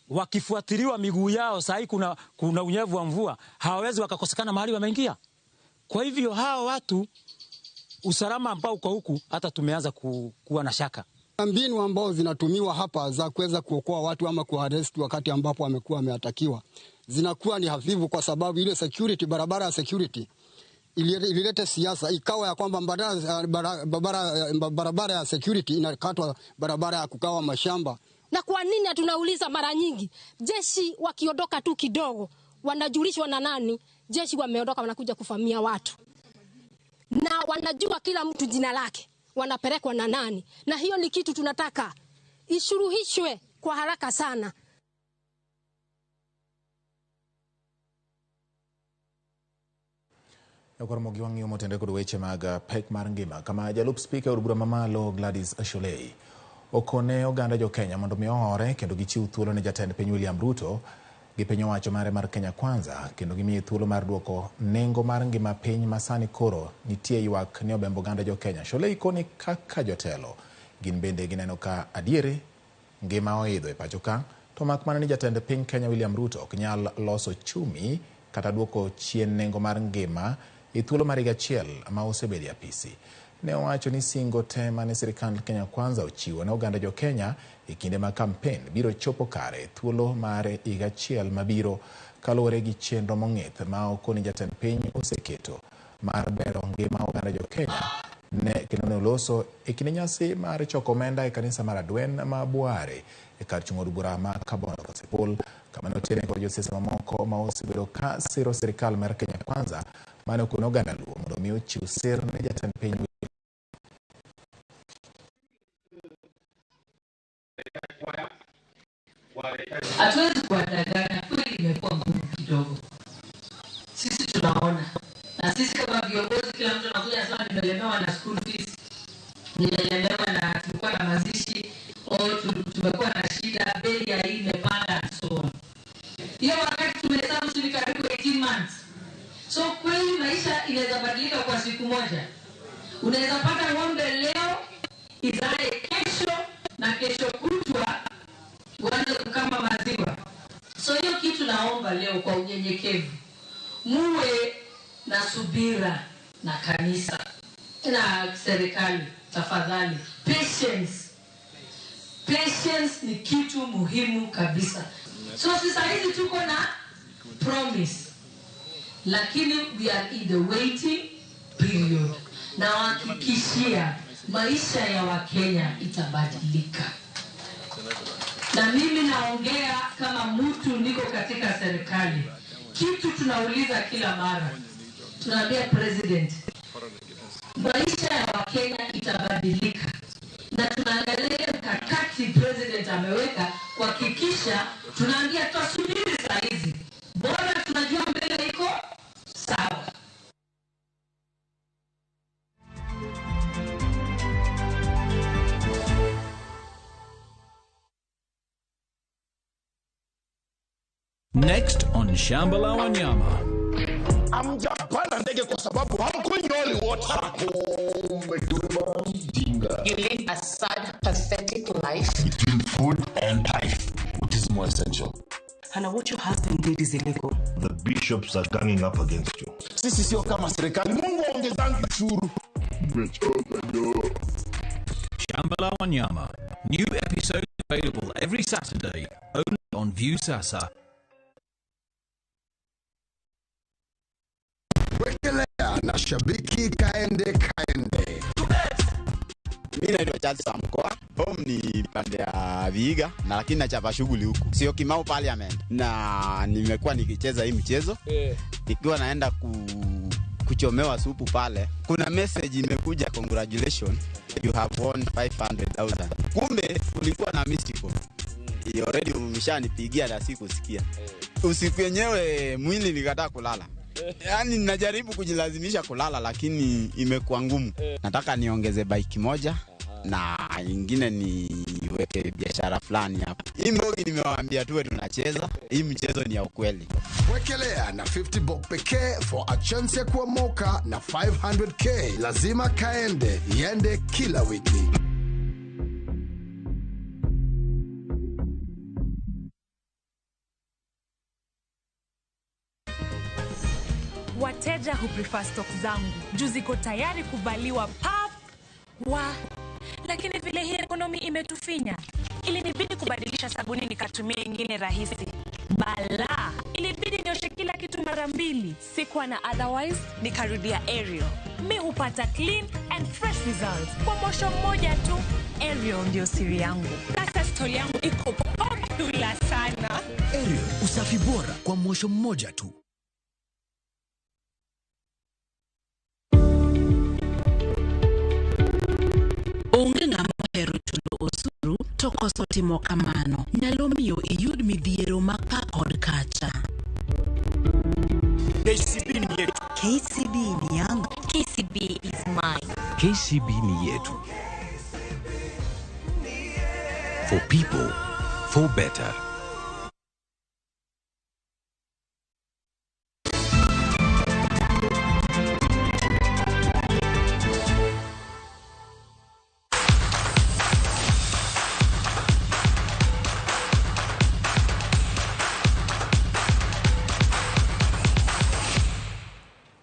wakifuatiliwa miguu yao, saa hii kuna unyevu wa mvua, hawawezi wakakosekana mahali wameingia. Kwa hivyo hawa watu usalama ambao uko huku hata tumeanza kuwa na shaka. Mbinu ambao zinatumiwa hapa za kuweza kuokoa watu ama kuarrest wakati ambapo amekuwa ameatakiwa zinakuwa ni hafifu, kwa sababu ile security, barabara ya security ililete siasa, ikawa ya kwamba barabara ya security inakatwa, barabara ya kukawa mashamba. Na kwa nini tunauliza mara nyingi, jeshi wakiondoka tu kidogo wanajulishwa na nani? Jeshi wameondoka, wanakuja kufamia watu na wanajua kila mtu jina lake, wanapelekwa na nani? Na hiyo ni kitu tunataka ishuruhishwe kwa haraka sana. Okoromogi wang'iyo motende kod weche mag pek mar ngima kama jalup spika od bura mamalo Gladys Shollei okone oganda jo Kenya mondo mi ohore kendo gichiw thuolo ne jatend piny William Ruto gi piny owacho mare mar Kenya Kwanza kendo gimiye thuolo mar duoko nengo mar ngima piny ma sani koro nitie ywak ne obembo oganda jo Kenya. Shollei koni kaka jotelo gin bende gineno ka adiere ngima oidho e pacho ka, to mak mana ni jatend piny Kenya William Ruto ok nyal loso chumi kata duoko chien nengo mar ngima e thuolo mar higa achiel ma osebedo e apisi. Ne owacho ni singo te mane sirikand Kenya Kwanza ochiwo ne oganda jo Kenya e kinde mag kampen biro chopo kare e thuolo mar higa achiel mabiro kaluwore gi chenro mong'ith ma okoni jatend piny oseketo mar bero ngima oganda jo Kenya ne kendo ne oloso e kinde nyasi mar choko omenda e kanisa mar Adwen ma Bware e kar chung' od bura ma Kabondo Kasipul, kama ne otere kod josiasa mamoko ma osebedo ka siro sirikal mar Kenya Kwanza mane okono oganda Luo mondo mi ochiw sir ne jatend piny. Hatuwezi kuwadanganya, kweli imekuwa ngumu kidogo. Sisi tunaona, na sisi kama viongozi, kila mtu anakuja anasema nimelemewa na school fees, nimelemewa na tulikuwa na mazishi, au tumekuwa na shida, bei ya hii imepanda and so on. Hiyo wakati tumehesabu ni karibu 18 months. So kweli maisha inaweza badilika kwa siku moja. Unaweza pata ng'ombe leo, izae kesho na kesho kutwa uanze kukama maziwa. So hiyo kitu naomba leo kwa unyenyekevu, muwe na subira na kanisa na serikali, tafadhali. Patience. Patience ni kitu muhimu kabisa. So sasa hizi tuko na promise, lakini we are in the waiting period. Na hakikishia maisha ya Wakenya itabadilika. Na mimi naongea kama mtu niko katika serikali. Kitu tunauliza kila mara, tunaambia president, maisha ya Wakenya itabadilika. Na tunaangalia mkakati president ameweka kuhakikisha, tunaambia tusubiri saa hizi, bora tunajua mbele iko sawa. Next on Shamba la Wanyama. Hamjapanda ndege kwa sababu hamkunywi holy water. hunger. You live a sad, pathetic life. Between food and life, which is more essential? Hannah, what your husband did is illegal. The bishops are ganging up against you. Sisi sio kama serikali. Mungu aongezangi ushuru. Shamba la Wanyama. New episodes available every Saturday, only on Viusasa. Wekelea na shabiki kaende kaende. Mimi naitwa Charles Samkoa. Home ni pande ya Vihiga na lakini nachapa shughuli huku. Sio Kimau Parliament. Na nimekuwa nikicheza hii mchezo. Nikiwa naenda kuchomewa supu pale. Kuna message imekuja, congratulations, you have won 500,000. Kumbe kulikuwa na mystical. Already umeshanipigia na sikusikia. Usiku yenyewe mwili nikataa kulala. Yaani najaribu kujilazimisha kulala lakini imekuwa ngumu. Nataka niongeze bike moja na nyingine niweke biashara fulani hapa. Hii mbogi nimewaambia tuwe tunacheza, hii mchezo ni ya ukweli. Wekelea na 50 bob pekee for a chance ya kuomoka na 500k. Lazima kaende, iende kila wiki. Wateja hu prefer stock zangu juu ziko tayari kuvaliwa pap wa, lakini vile hii ekonomi imetufinya, ilinibidi kubadilisha sabuni nikatumia ingine rahisi. Bala, ilibidi nioshe kila kitu mara mbili. Sikuwa na otherwise, nikarudia Ariel. Mi hupata clean and fresh results kwa mosho mmoja tu. Ariel ndio siri yangu. Sasa story yangu iko popular sana. Ariel, usafi bora kwa mosho mmoja tu. Onge ng'ama ohero chulo osuru to koso timo kamano nyalo miyo iyud midhiero ma ka kod kacha. KCB ni yetu. KCB ni yangu. KCB is mine. KCB ni yetu. For people, for better.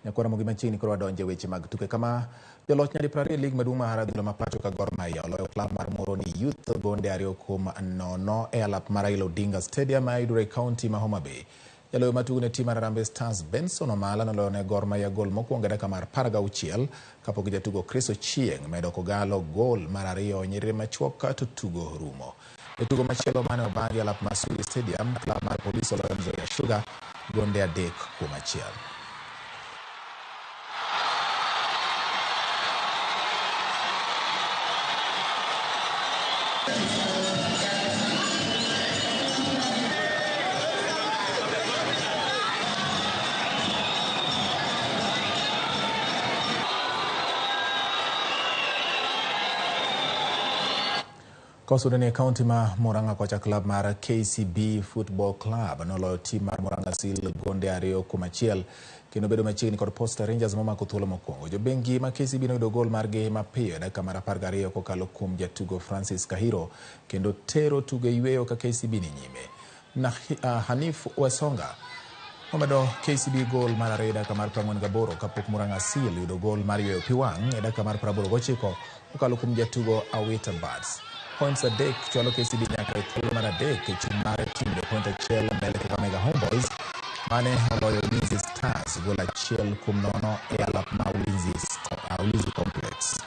Nyakwara mogi machiegni koro wadonje weche mag tuke kama joloch nyadi 20 lig maduong' mar adhula ma pacho ka Gor Mahia oloyo klab mar Moroni Youth gonde 2-0 e alap mar Raila Odinga Stadium ma yudore e kaunti ma Homa Bay. Jaloyo matugo ne tim mar Harambee Stars Benson Omala noloyo ne Gor Mahia gol mokwongo e dakika mar 16 kapok jatugo Chris Ochieng medo kogalo gol mar 2 nyiriri machuok to tugo rumo. E tugo machielo mane obagi alap mar Sudi Stadium, klab mar Police oloyo Nzoia Sugar gonde 3-1. Kosudo ni e kaunti ma Murang'a kocha klab mar KCB Football Club noloyo tim mar Murang'a Seal gonde 2-1 kendo bedo machiegni kod Posta Rangers momako thuolo mokwongo. Jobengi ma KCB noyudo gol margi mapiyo e dakika mar 12 kokalo kuom jatugo Francis Kahiro kendo tero tugo e yweyo ka KCB ni nyime. Na Hanif Wesonga omedo KCB gol mar 2 e dakika mar 48 kapok Murang'a Seal yudo gol mar yweyo pi wang' e dakika mar 89 kokalo kuom jatugo Awita Birds. Points adek chwalo KCB nyaka e thuolo mar 3 e chung' mar timbe point 1 mbele Kakamega Homeboys mane oloyo Ulinzi Stars gol 1-0 e alap ma Ulinzi Complex.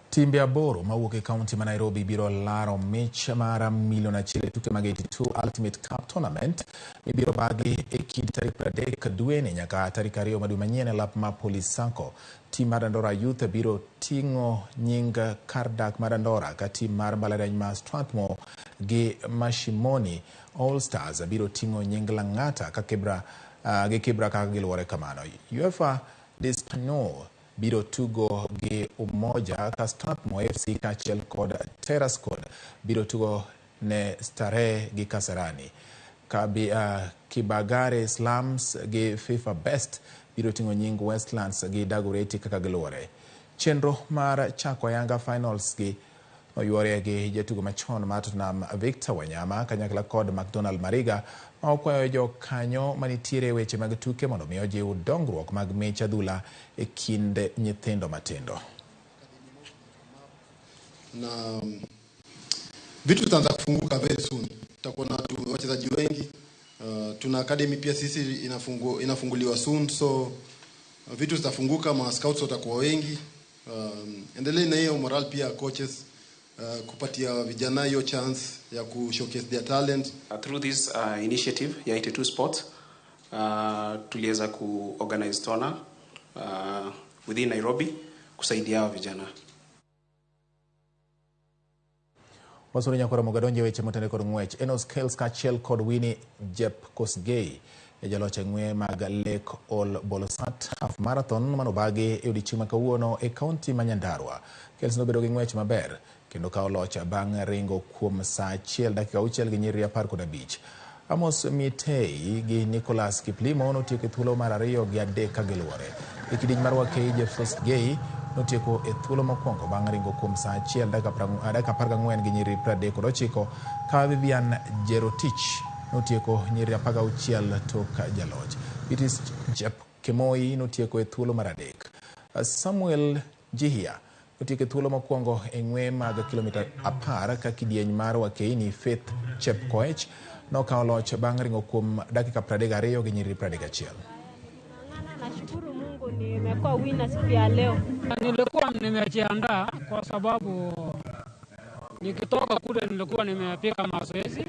Timbe 8 mawuok e kaunti ma Nairobi biro laro mich mar 1 milion e tuke mag 82 Ultimate Cup Tournament mibiro bagi e kind tarik 30 dweni nyaka tarik 2 ma dwe manyien e lap ma Police Sacco. Tim mar Dandora Youth biro ting'o nying kar dak mar Dandora ka tim mar mbalariany ma Strathmore gi Mashimoni All Stars biro ting'o nying Lang'ata ka Kibra gi Kibra kaka giluwore kamano. UEFA D'Espanol biro tugo gi Umoja ka Strathmore FC kaachiel kod Terrascode biro tugo ne Starehe gi Kasarani. Kibagare Slums gi FIFA Best biro ting'o nying Westlands gi Dagoretti kaka giluwore. Chenro mar chako ayanga finals gi noyuore gi jatugo machon mar Tottenham Victor Wanyama kanyakla kod McDonald Mariga ma okwayo jokanyo manitiere e weche mag tuke mondo mi ojiw dongruok mag mich adhula e kind nyithindo matindo. Na vitu vitaanza kufunguka very soon. Tutakuwa na wachezaji wengi. Tuna academy pia sisi inafunguliwa soon, so vitu zitafunguka, ma scouts watakuwa wengi. Endelee na hiyo moral pia coaches, kupatia vijana hiyo chance ya ku showcase their talent. Through this initiative ya 82 Sports, tuliweza ku organize tourna within Nairobi kusaidia hao vijana. Wasuri nyakoro mogadonje weche motene kod ng'wech. Enos Kales kaachiel kod Winnie Jepkosgei e jaloch e ng'we mag Lake Ol Bolosat Half Marathon manobagi e odiechieng' ma kawuono e kaunti ma Nyandarua. Kales nobedo gi ng'wech maber kendo kawo loch bang' ringo kuom saa 1 dakika 6 gi nyiriri 15. Amos Mitei gi Nicholas Kiplimo notieko e thuolo mar 2 gi 3 ka giluwore. E kidieny mar Wakei Jepkosgei notieko e thuolo mokwongo bang' ringo kuom saa 1 dakika 14 gi nyiriri 39 ka Vivian Jerotich notieko nyiriri 16 tok jaloch. Beatrice Jepkemoi notieko e thuolo mar 3. Samuel Jihia notieko e thuolo mokwongo e ng'we mag kilomita 10 ka kidieny mar Wakeini Faith Chepkoech nokawo loch bang' ringo kuom dakika 32 gi nyiriri 31. Nashukuru Mungu nimekuwa winner siku ya leo. Nilikuwa nimejiandaa kwa sababu nikitoka kule nilikuwa nimepiga mazoezi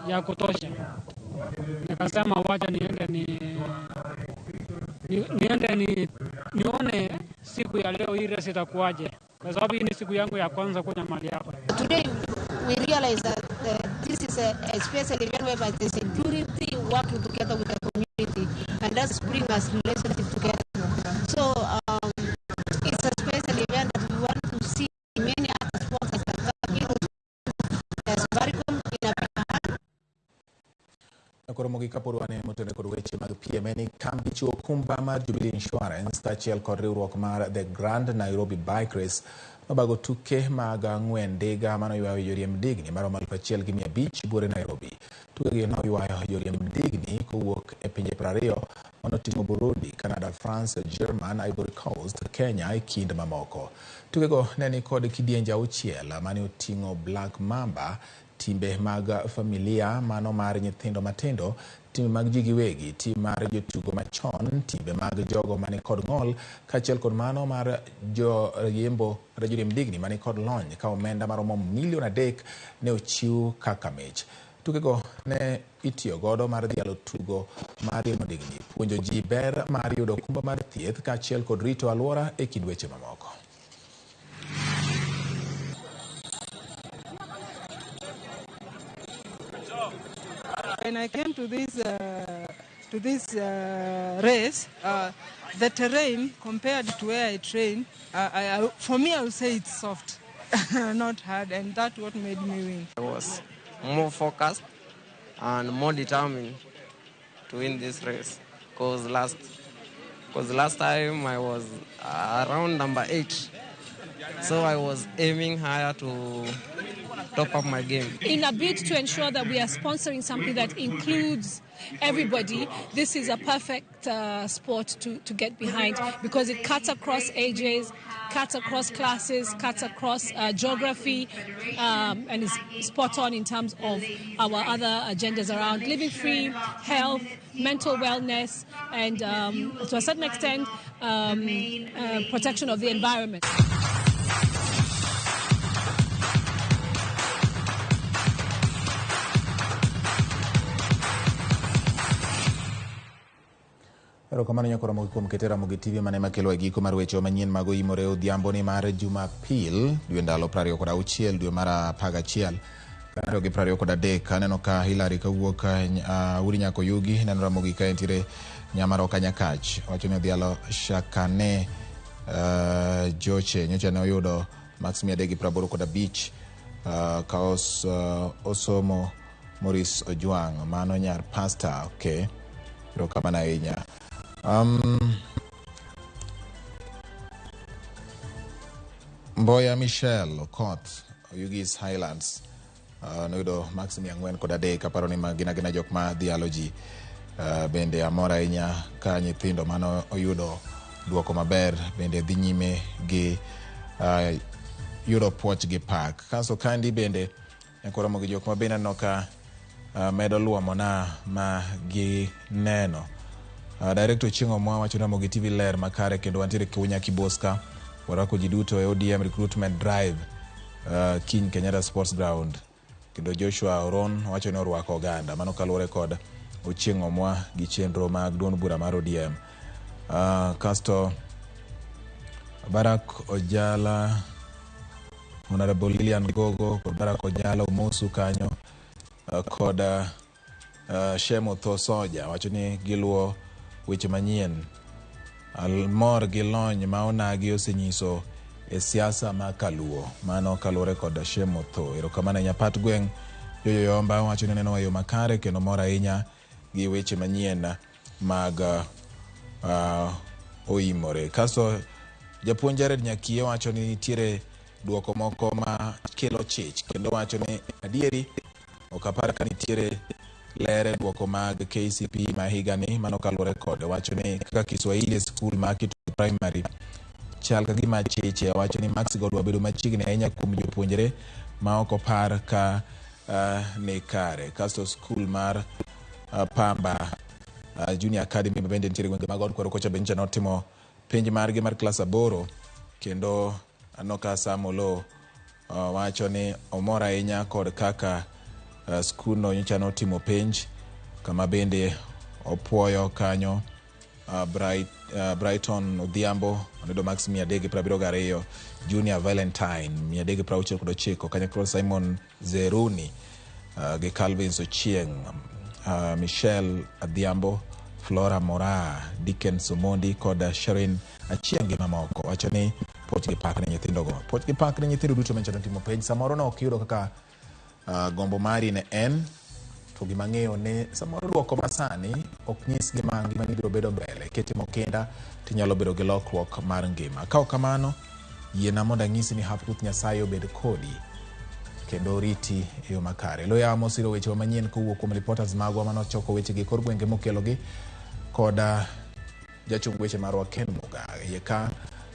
ya kutosha. Nikasema wacha niende nione siku ya leo hii race itakuwaje, kwa sababu hii ni siku yangu ya kwanza kuja mahali hapa. Today we realize that this is a special event whereby the security working together with the community, and that's bring us relationship together. So it's a special event that we want to see many other sponsors that come in Safaricom in a big hand. Koro mogik kapod wane motene kod weche mag piem en ni kambi chiwo okumba mar Jubilee Insurance kaachiel kod riwruok mar The Grand Nairobi Bike Race nobago tuke mag ng'we ndiga manoywayo joriemb digni maromo 1500 buore Nairobi. Tukegi noywayo joriemb digni kowuok e pinje 20 manoting'o Burundi, Canada, France, German, Ivory Coast, Kenya e kind mamoko. Tukego ne ni kod kidienje 6 mane oting'o Black Mamba, timbe mag familia mano mar nyithindo matindo, timbe mag ji giwegi, tim mar jotugo machon, timbe mag jogo mane kod ng'ol, kaachiel kod mano mar joriembo kata joriemb digni mane kod lony ka omenda maromo milion 3 ne ochiw kaka mich. Tukego ne itiyo godo mar dhialo tugo mar riembo digni, puonjo ji ber mar yudo okumba mar thieth kaachiel kod rito alwora e kind weche mamoko. When I came to this race, the terrain compared to where I train, for me I would say it's soft, not hard, and that's what made me win. I was more focused and more determined to win this race, because last time I was around number 8, so I was aiming higher to top up my game. In a bid to ensure that we are sponsoring something that includes everybody, this is a perfect sport to get behind, because it cuts across ages, cuts across classes, cuts across geography, and is spot on in terms of our other agendas around living free, health, mental wellness, and to a certain extent, protection of the environment. Erokamano nyakora mogi kuom kete Ramogi TV mane makelo e giko mar weche manyien mag oimore odhiambo ni mar Jumapil dwe ndalo 26 dwe mar 11 2023. Aneno ka Hilary kawuok Uri Nyako Yugi neno Ramogi ka entiere Nyamaroka Nyakach wacho ni odhialo Shakane Joche nyocha ne oyudo max 385 ka osomo Maurice Ojwang, mano nyar pastor. Okay, erokamano ahinya. Mboya Michelle Okoth, Oyugis Highlands, noyudo max 403. Aparo ni gin agina jok ma dhialo ji. Bende amor ahinya ka nyithindo mano oyudo duoko maber bende dhi nyime gi yudo puoch gi pak. Kasto kandi bende nyaka romo gi jok ma bende aneno ka medo luomona ma gineno. Director Ochieng' Omwa wacho ni Ramogi TV ler makare kendo wantiere Kiunya Kiboska. Warwako ji duto e ODM recruitment drive kiny Kenyatta Sports Ground. Kendo Joshua Oron wacho ni orwako oganda. Mano kaluwore kod Ochieng' Omwa gi chenro mag duond bura mar ODM. Kasto Barak Ojala, Honorable Lilian Gogo kod Barak Ojala Omosu kanyo, kod Shemo Tho Soja wacho ni giluwo weche manyien. Mor gi lony ma onagi osenyiso e siasa ma kaluo. Mano kaluwore kod Shemo Tho. Erokamano ahinya. Pat gweng' Jojo Yomba wacho ni neno e yo makare kendo mor ahinya gi weche manyien mag oimore. Kasto japuonj Jared Nyakiye wacho ni nitiere duoko moko ma kelo chich kendo wacho ni adieri ok apar ka nitiere lere duoko mag KCPE ma higani. Mano kaluwore kode wacho ni kaka Kiswahili e skul ma Kitui Primary chal ka gima chiche. Wacho ni max go dwa bedo machiegni ahinya kuom jopuonjre ma ok opar ka ni kare. Kasto skul mar Pamba Junior Academy bende nitiere gwenge mag od Kwaro kocha bende notimo penj margi mar klas 8 kendo aneno ka Sam Oloo wacho ni omor ahinya kod kaka skundno nyocha notimo penj, kama bende opuoyo kanyo Brighton Odhiambo onudo max 372, Junior Valentine 369, kanyakla Simon Zeruni gi Calvin Ochieng, Michelle Adhiambo, Flora Mora, Dickens Omondi kod Sherin Achieng gi mamoko. Wacho ni puoch gi pak ne nyithindogo. Puoch gi pak ne nyithindo duto manyocha notimo penj. Samoro ne ok iyudo kaka gombo mari ne en, to gima ng'eyo ni samoro duoko masani ok nyis gima ngimani biro bedo mbele. Kitimo kinda tinyalo bedo gi lokruok mar ngima. Ka ok kamano, yiena mondo anyisi ni hap Ruoth Nyasaye obed kodi kendo oriti e yo makare. Loya mosiro weche manyien kowuok kuom reporters magwa manochoko wechegi kor gwenge mokelogi kod jachung weche marwa Ken Muga. Yie ka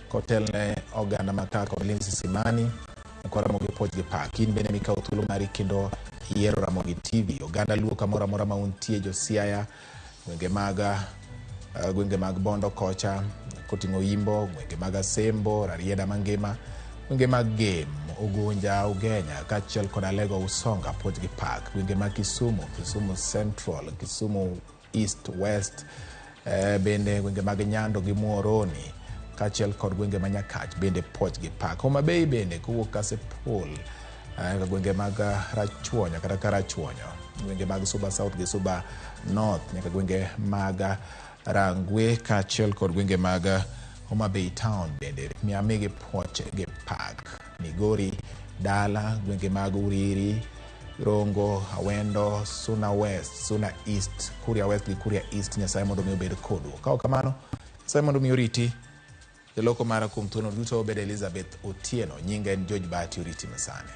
kotelne oganda maka kod Lindsay Simani kod Ramogi Puoch gi Pak. In bende mikawo thuolo mari kendo yiero Ramogi TV. Oganda Luo kamoro amora ma untie, jo Siaya, gwenge mag Bondo kocha koting'o Imbo, gwenge mag Asembo, Rarieda mangima, gwenge mag Gem, Ugunja, Ugenya kaachiel kod Alego Usonga, Puoch gi Pak, gwenge mag Kisumu, Kisumu Central, Kisumu East, West, bende gwenge mag Nyando gi Muhoroni kaachiel kod gwenge ma Nyakach bende Puoch gi Pak. Homa Bay bende kowuok Kasipul, gwenge mag Rachuonyo kata Karachuonyo, gwenge mag Suba South gi Suba North nyaka gwenge mag Rangwe kaachiel kod gwenge mag Homa Bay Town bende miamigi Puoch gi Pak. Migori, Dala, gwenge mag Uriri, Rongo, Awendo, Suna West, Suna East, Kuria West gi Kuria East. Nyasaye mondo mi obed kodu. Ka ok kamano, Nyasaye mondo mi oriti. Jaloko mara kuom thuolo duto obed Elizabeth Otieno. Nyinga en George Bahati. Oriti masani.